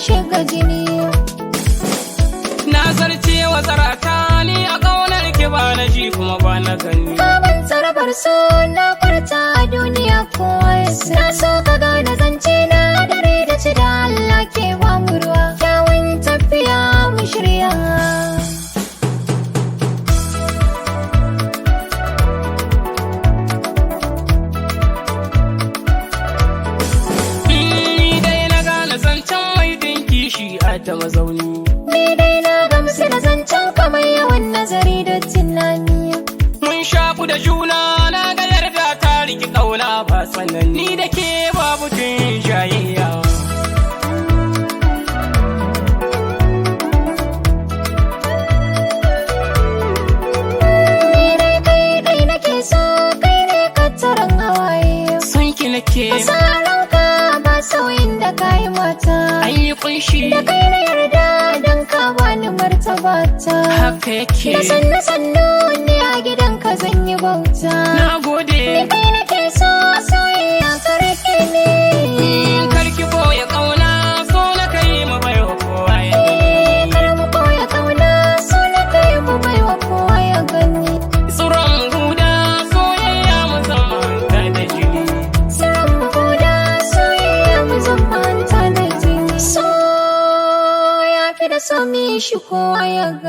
shiga jini. Na zarce wa zarata ni a ƙaunar ki ba na ji kuma ba na gani. Kaban tsarabar so na furta a duniya kowa ya sani. Na so ka gane zance na dare da ci da Allah ke ba mu ruwa. Kyawun tafiya mu shirya. Ni dai na gane zancen mai dinki shi a ta mazauni. Ni dai na gamsu da zancen kamar yawan nazari da tunani. Mun shaku da juna na ga yarda ta riki ƙauna ba tsanani. Ni da ke babu tun jayayya. Ni dai kai dai nake so kai ne kattaran hawaye. Son ki nake. Ranka ba sauyin da kayi mata. An yi kunshi. Da kai na yarda don ka bani martaba ta. Haka yake. Da sannu sannu ne a gidanka zan yi bauta. Na gode. Ni kai nake so soyayya ka rike ni. Karki boye ƙauna so na kai mu baiwa kowa ya gani. Kar mu koya kauna so na kai mu baiwa kowa ya gani. Tsuron guda soyayya mu zama ta da jini. Sirrin mu guda soyayya mu zama ta da jini. So ya fi da so mi shi kowa ya gani.